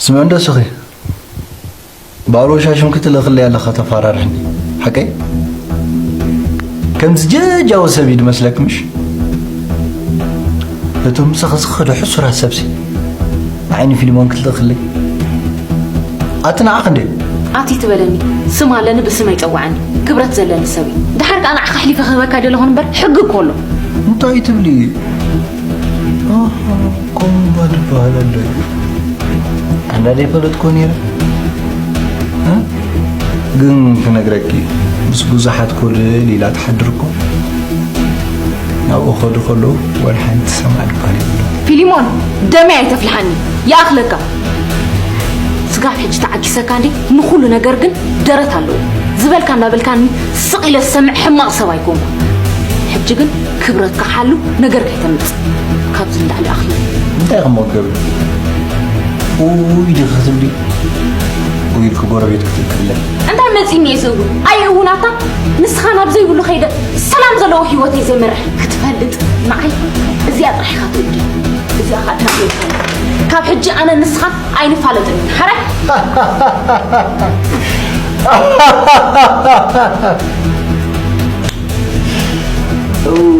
ስምዕንዶ ስኺ ባዕሉ ሻሽም ክትልእኽለይ ኣለኻ ተፋራርሕኒ። ሓቀይ? ከምዚ ጀጃዊ ሰብ እዩ ድመስለክ ምሽ? እቶም ምሳኻ ዝኸዱ ሕሱራት ሰብሲ ንዓይኒ ፊልሞን ክትልእኽለይ? ኣቲ ንዓኽ እንዴ? ኣቲ ትበለኒ፣ ስም ኣለኒ ብስም ኣይጸዋዓኒ። ክብረት ዘለኒ ሰብ እዩ። ድሓር ከኣ ንዓኻ ኣሕሊፈ ክህበካ ደለኹን እምበር ሕጊ እኮ ኣሎ። እንታይ ትብሊ? ኣሃ፣ ከምኡ እባ ዝበሃል ኣሎ እዩ። ኣንዳ ዘይፈለጥኩ ነይረ። እ? ግን ክነግረኪ፣ ምስ ብዙሓት ኮልል ኢላ ትሓድር እኮ። ናብኡ ከዱ ከለዉ ዋላ ሓንቲ ሰማዕ ዝበሃል የብሉ። ፊሊሞን፣ ደመይ ኣይተፍልሓኒ። ይኣኽለካ። ስጋብ ሕጂ ተዓጊሰካ እንዴ? ንኹሉ ነገር ግን ደረት ኣለዎ። ዝበልካ እንዳበልካኒ ስቕ ኢለ ዝሰምዕ ሕማቕ ሰብ ኣይኮንኩ። ሕጂ ግን ክብረትካ ሓሉ፣ ነገር ከይተምጽእ። ካብዚ ንላዕሊ ኣኽሊሉ። እንታይ ከም ወገብ? ኡይ፣ ድኺ ክትብሊ? ኡይ፣ ኢልኪ ጎረቤት ክትእክብለይ። እንታይ መጺኒ እየ ዝብሉ? ኣየ እውን ኣታ፣ ንስኻ ናብ ዘይብሉ ከይደ ሰላም ዘለዎ ህይወት እየ ዘምርሕ። ክትፈልጥ ንዓይ እዚኣ ጥራሕ ኢኻ ትእዲ። እዚኣ ኸኣ ትናገር። ካብ ሕጂ ኣነ ንስኻ ኣይንፋለጥን ኢና። ሓራይ? እወ።